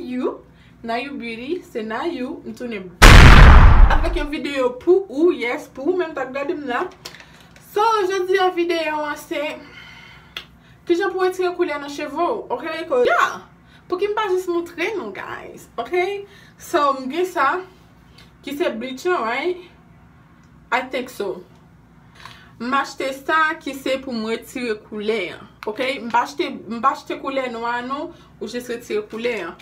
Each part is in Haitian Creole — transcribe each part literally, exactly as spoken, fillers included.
You, Nayou Beauty, se Nayou, m tounen avèk yon videyo pou ou, yes, pou ou menm k ap gade m la. So, jodi a videyo an se kijan pou retire koulè nan cheve w, ok? Ko-, yeah! Pouki m pa jis montre nou, guys, ok? So, m gen sa, ki se bleach lan, right? I think so. M achte sa ki se pou m retire koulè an, ok? M pa achte, m pa achte koulè nwa non, ou jis retire koulè an.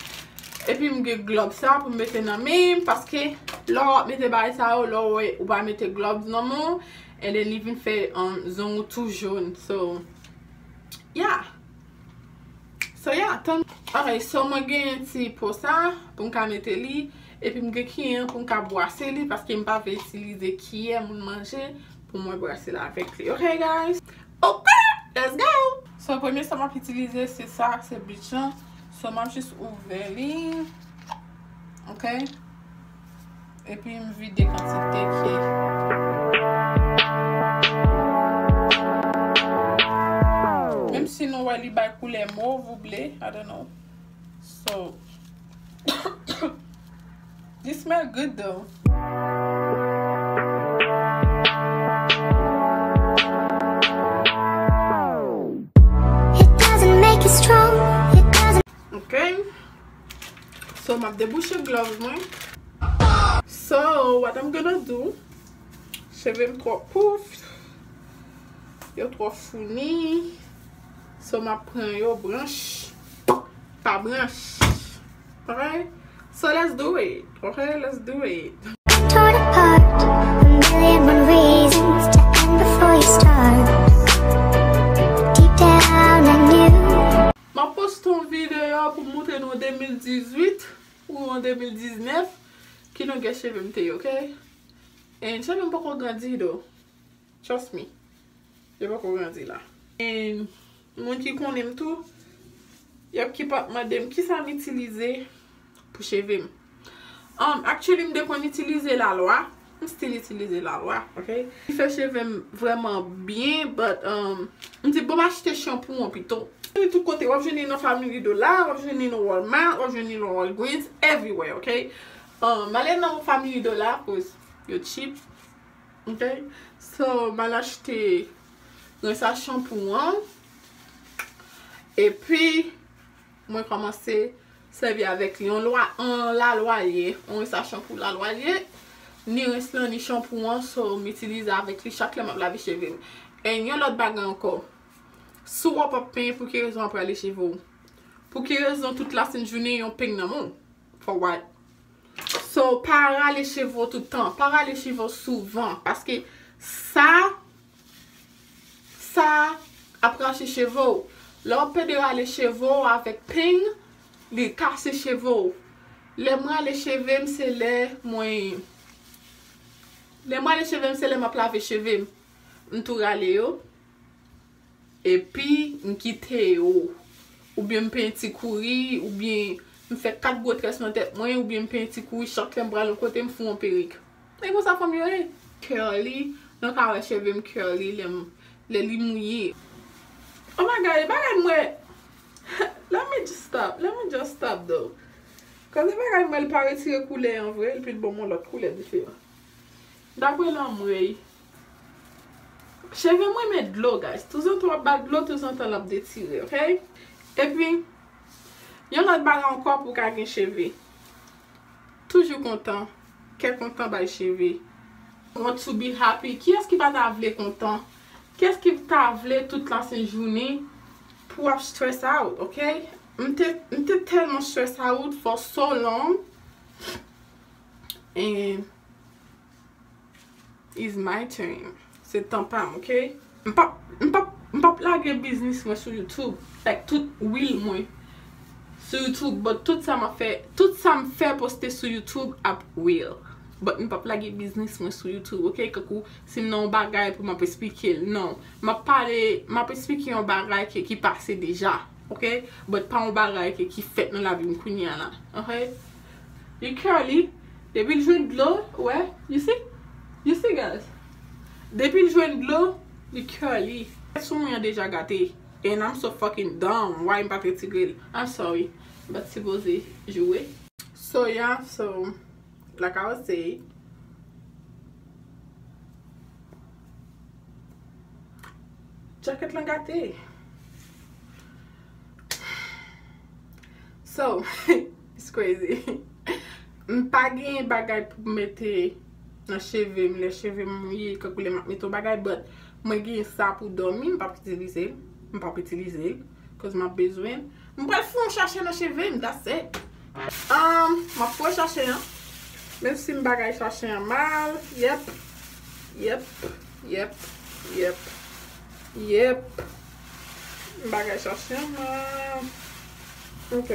Epi m gen glòb sa pou m mete nan men m, paske lè w ap mete bagay sa yo, lè w wè ou pa mete glòb nan men w, and then li vin fè, um, zong ou tou jòn. So, yeah. So, yeah, tann. Ok, so mwen gen ti po sa pou m ka mete li, epi m gen kiyen pou m ka bwase li, paske m pa vle itilize kiyè moun manje pou mwen bwase l avèk li. Ok, guys? Ok, let's go! So, premye sa m ap itilize, se sa, se bleach lan. So, m ap jis ouvè li. Ok? Epi m vide kantite ki. Menm si nou wè li bay koulè mov ou ble, I don't know. So, this smell good though. It doesn't make you strong. It doesn't. Ok. So, m ap debouche gloves mwen. So, what I'm gonna do, cheve m twò pouf, yo twò founi. So, m ap pran yo branch pa branch. Alright? So, let's do it. Ok, let's do it. Torn apart, a million one reasons to end before you start. Deep down, I knew. M ap poste yon videyo pou m montre nou de mil dizuit ou an de mil diznèf ki longè cheve m te ye, ok? And cheve m poko grandi, though. Trust me. Yo poko grandi la. And moun ki konnen m tou, y ap keep ap mande m kisa m itilize pou cheve m. Um, actually, m te konn itilize lalwa. M still itilize lalwa, ok? Li fè cheve m vrèman byen, but, um, m di, bon, m achte chanpou an pito. Li tout kote, w ap jwenn li nan Family Dollar, w ap jwenn li nan Walmart, w ap jwenn li nan Walgreens, everywhere, ok? Um, m ale nan Family Dollar, cause yo cheap, ok? So, m al achte rens a chanpou an. Epi, mwen kòmanse sèvi avèk li. Yon lwa, yon lalwa l ye, yon rens a chanpou lalwa l ye. Ni rens lan, ni chanpou an, so m itilize avèk li chak lè m ap lave cheve m. And yon lòt bagay ankò. Si w ap ap penyen, pou ki rezon w ap rale cheve w? Pou ki rezon tout lasent jounen yon peng nan men w? For what? So, pa rale cheve w tout tan. Pa rale cheve w souvan. Paske sa, sa ap rache cheve w. Lè w ap pede rale cheve w avèk peng, li kase cheve w. Lè m rale cheve m, se lè mwen, lè m rale cheve m, se lè m ap lave cheve m. M tou rale yo. Epi, m kite yo. Oubyen m penti kouri, oubyen m fè kat gwo très nan tèt mwen, oubyen m penti kouri, chak lè m pral yon kote, m fè yon perik. E konsa fanm yo ye. Curly, nou ka wè cheve m curly lè m, lè li mouye. Oh my God, e bagay m wè. Let me just stop. Let me just stop though. Cause e bagay m wè, li pa retire koulè an vre, li pil ban m yon lòt koulè diferan. Dapre lanmwey. Cheve m renmen dlo, guys. Touzantan w ap ba l dlo, touzantan l ap detire, ok? Epi, yon lòt bagay ankò pou w ka gen cheve. Toujou kontan. Kè kontan bay cheve. Want to be happy. Kiyès ki pa ta vle kontan? Kiyès ki ta vle tout lasent jounen pou w ap stress out, ok? M te, m te tèlman stress out for so long. And it's my turn. Se tan pa m, ok? M p ap, m p ap, m p ap lage biznis mwen sou YouTube. Like, tout will mwen sou YouTube, but tout sa m ap fè, tout sa m fè poste sou YouTube ap will. But m p ap lage biznis mwen sou YouTube, ok? Kankou si m nan yon bagay pou m ap esplike l. Non. M ap pale, m ap esplike yon bagay ki, ki pase deja. Ok? But pa yon bagay ki, ki fèt nan lavi m kounye a la. Ok? Li curly. Depi l jwenn dlo, ou wè? You see? You see, guys? Depi l jwenn dlo, li curly. Tèt sou mwen an deja gate. And I'm so fucking dumb. Why m pa t retire l? I'm sorry. But sipoze jwe. So yeah, so like I was saying, jacket lan gate. So, it's crazy. M pa gen bagay pou m mete nan cheve m, lè cheve m mouye, kankou lè m ap mete yon bagay, but mwen gen sa pou dòmi, m p ap itilize l, m p ap itilize l, cause m ap bezwen l. M pral fè yon chache nan cheve m, that's it. Um, m ap fè chache an. Menm si m bagay chache an mal, yep, yep, yep, yep, yep. M bagay chache an mal. Ok.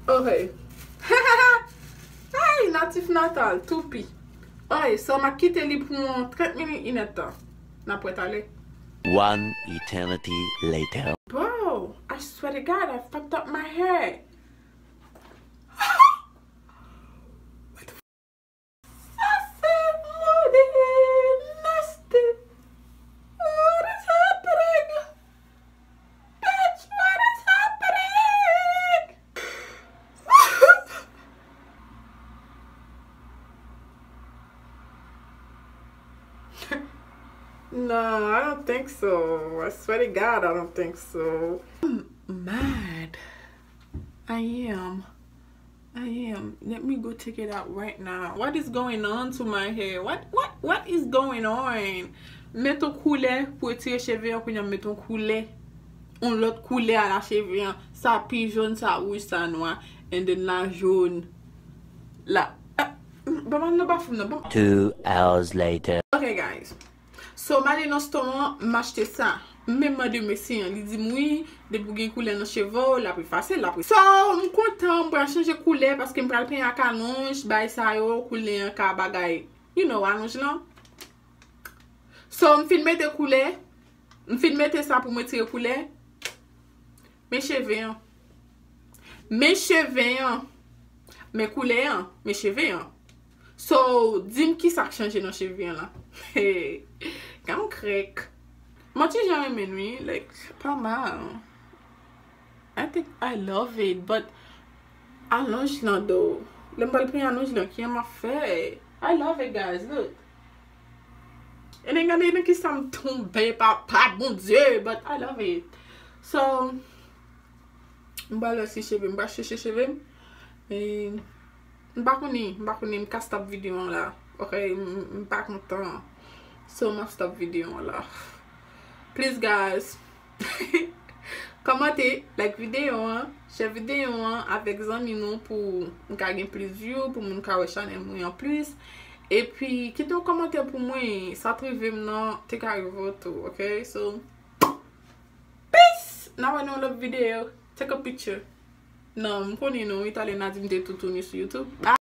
Ok. Hey, natif natal, toupi. Ok, so m ap kite li pou yon trant minit, inèdtan. N ap prèt ale. One eternity later. Bro, I swear to God, I fucked up my hair. What the f-, sa se mode nasty. What is happening? Bitch, what is happening? No, I don't think so. I swear to God, I don't think so. I'm mad. I am. I am. Let me go take it out right now. What is going on to my hair? What, what, what is going on? Met yon koulè pou retire cheve an, kounye a m met yon koulè. Yon lòt koulè a la cheve an. Sa pi jòn, sa wouj, sa nwa. And then la jòn. La. Ah, ban m al nan bafou m nan. Ban m Two hours later. Ok, guys. So, m ale nan store an, m achte sa. M menm mande mesye an, li di m, "Wi, depi w gen koulè nan cheve w, l ap efase, l ap." So, m kontan, m pral chanje koulè paske m pral penyen ak alonj, bay sa yo, koulè an ka bagay, you know, alonj lan. So, m fin mete koulè, m fin mete sa pou mwen tire koulè. Men cheve an. Men cheve an. Men koulè an. Men cheve an. So, di m kisa k chanje nan cheve an la. Gade yon krèk. Mwen ti jan renmen l wi, like, pa mal. I think I love it, but alonj lan do. Lè m pral pran alonj lan, kijan m ap fè? I love it, guys, look. E nen gade nan kisa m tonbe, papa Bondye, but I love it. So, m pral wè si cheve m, m pral chèche cheve m. E, m pa konnen, m pa konnen, m ka stop videyo an la. Ok, m, m pa kontan. So, m ap stop videyo an la. Please, guys. Kòmante, like videyo an, share videyo an avèk zanmi nou pou m ka gen plis view, pou moun ka wè chanèl mwen an plis. Epi, kite yon kòmantè pou mwen, sa t rive m nan, te ka rive w tou, ok? So, peace! N a wè nan yon lòt videyo. Take a picture. Non, m konnen non, Italien a di m te toutouni sou YouTube. Bye!